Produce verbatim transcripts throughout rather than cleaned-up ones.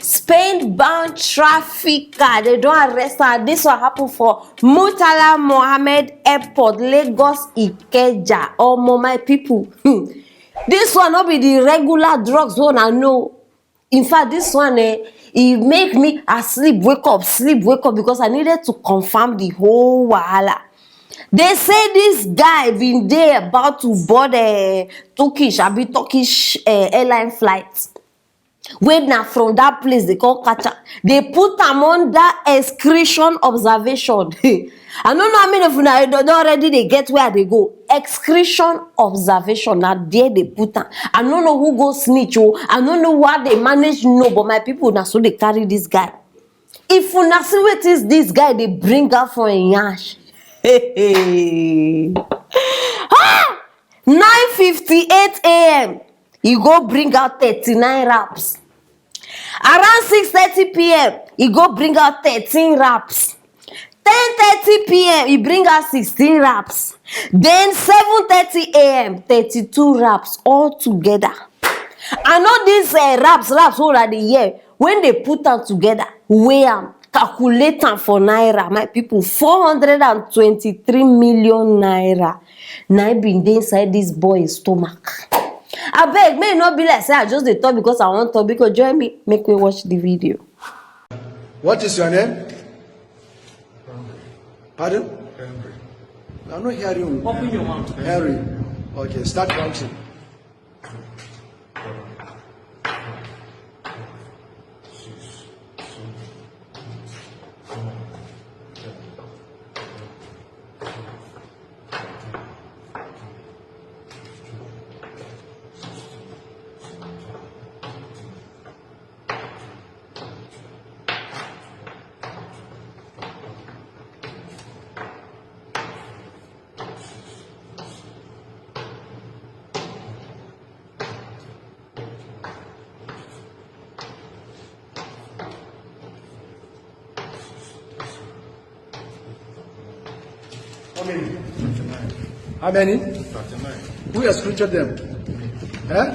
Spain bound trafficker, they don't arrest her. This one happened for Murtala Mohammed Airport, Lagos Ikeja. Omo, my people. Hmm. This one no be the regular drugs one I know. In fact, this one, eh, e make me, I sleep, wake up, sleep, wake up, because I needed to confirm the whole wahala. They say this guy been there about to board a Turkish, abi Turkish, eh, airline flight. Wey na from that place they call catch am. They put am under excretion observation. I no know how many of una don, don already dey get where I dey go. Excretion observation, na there they put am. I no know who go snitch o. I no know why they manage, no, but my people, na so they carry this guy. If una see wetin this guy dey bring out for im yansh. Ah! Nine fifty-eight a m, he go bring out thirty-nine wraps. Around six thirty p m, he go bring out thirteen wraps. Ten thirty p m, he bring out sixteen wraps. Then seven thirty a m, thirty-two wraps all together. I know these, eh, wraps, wraps wey una dey hear, when they put am together, weigh am, calculate am for naira, my people, four hundred and twenty-three million naira na im been dey inside this boy stomach. Abeg, make e no be like say I just dey talk because I wan talk, because join me, make we watch the video. What is your name? Pardon? Henry. I'm not hearing you. Open your mouth. Henry. Okay, start counting. How many? How many? Who excreted them? Eh?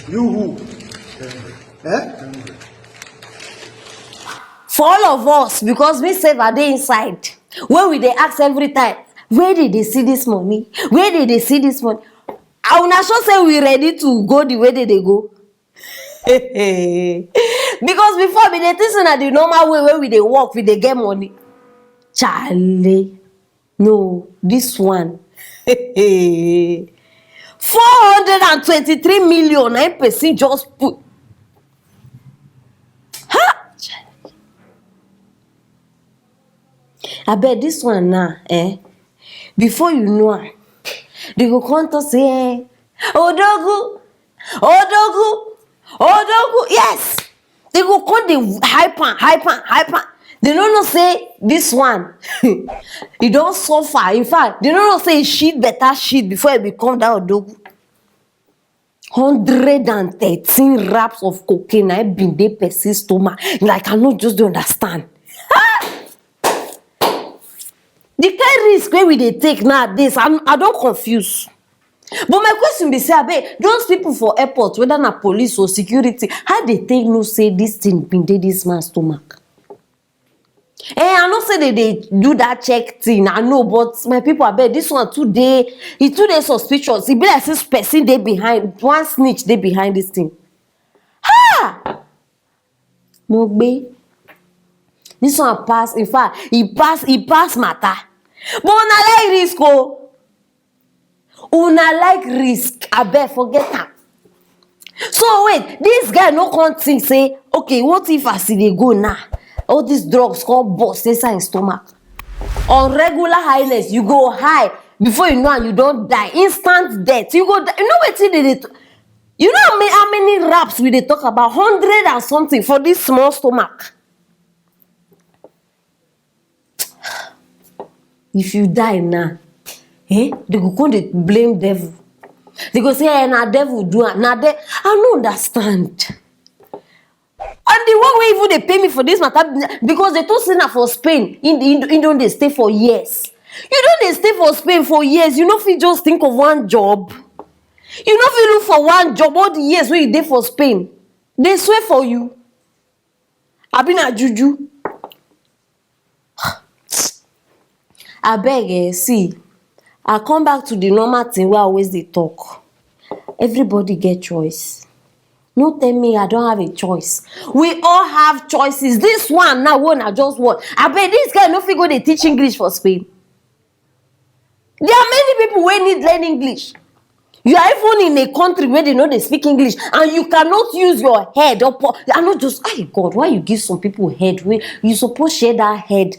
You who? Eh? For all of us, because we save our day inside, where we dey ask every time, where did they see this money? Where did they see this money? I una sure say we ready to go the way they dey go. Because before, we dey think say na the normal way wey we dey work, we dey get money. Charlie, no, this one. Four hundred and twenty-three million, na im person just put. Ha! Abeg, this one now, eh? Before you know am, they go come talk say, eh, Odogu, Odogu, Odogu, yes! They go come dey hype am, hype am, hype am. They no know say this one, e don suffer. In fact, they no know say e shit better shit before e become that Odogu. Hundred and thirteen wraps of cocaine na im been dey person stomach. Like, I no just dey understand. The kind risk wey we dey take nowadays, I'm, I don confuse. But my question be say, abeg, those people for airport, whether na police or security, how they take know say this thing been dey this man stomach? Eh, I know say they dey do that check thing, I know, but my people, abeg, this one too dey, e too dey suspicious. E be like say person dey behind, one snitch dey behind this thing. Ha! Mo gbé. This one pass, in fact, e pass, e pass matter. But una like risk o. Una like risk, abeg, forget am. So wait, this guy no come think say, okay, what if as e dey go now, all these drugs come burst inside him stomach? On regular highness, you go high, before you know am, you don die, instant death. You go die. You know wetin dey dey t-, you know how many, how many wraps we dey talk about? Hundred and something for this small stomach. If you die now, eh, they go come dey blame devil. They go say, eh, na devil do am. Na de-, I no understand. And the one wey even dey pay me for this matter, because they talk say na for Spain, he, he, he don dey stay for years. You don dey stay for Spain for years. You no fit just think of one job. You no fit look for one job all the years wey you dey for Spain. They swear for you. Abi na juju? Abeg, eh, see, I come back to the normal thing wey I always dey talk. Everybody get choice. No tell me I don't have a choice. We all have choices. This one now, wey una just watch. Abeg, this guy no fit go dey teach English for Spain. There are many people wey need learn English. You are even in a country where they know they speak English, and you cannot use your head up. I know just, hey God, why you give some people head? Wey you suppose share that head.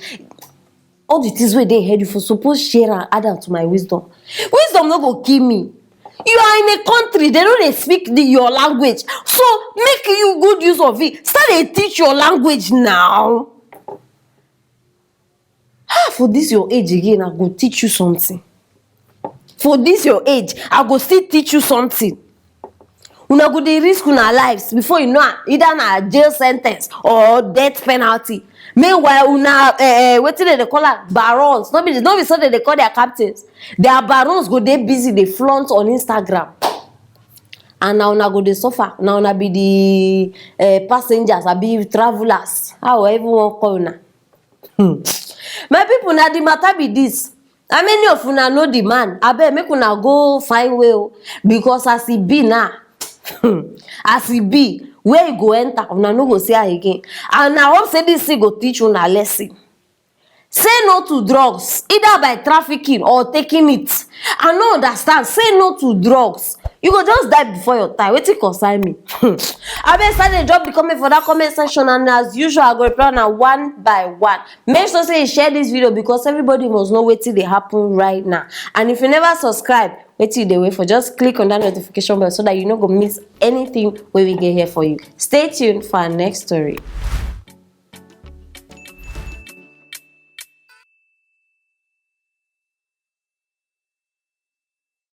All the things wey dey head, you for suppose share and add am to my wisdom. Wisdom no go kill me. You are in a country, they no dey speak the, your language. So make you good use of it. Start dey teach your language now. Ah, for this your age again, I go teach you something. For this your age, I go still teach you something. Una go dey risk una lives before you know am, either na jail sentence or death penalty. Meanwhile, una, eh, eh, wetin dem dey call am, barons. No be, no be so dem dey call their captains. Their barons go dey busy dey flaunt on Instagram. And na una go dey suffer. Na una be the, eh, passengers, abi travelers. How I even wan call una? Hmm. My people, na the matter be this. How many of una know the man? Abeg, make una go find way o. Because as e be now, hmm, as e be, where e go enter, una no go see am again. And I hope say this thing go teach una lesson. Say no to drugs, either by trafficking or taking it. I no understand. Say no to drugs. You go just die before your time. Wetin concern me? Abeg, start dey drop the comment for that comment section, and as usual, I go reply una one by one. Make sure say you share this video, because everybody must know wetin dey happen right now. And if you never subscribe, wetin you dey wait for? Just click on that notification bell so that you no go miss anything wey we get here for you. Stay tuned for our next story.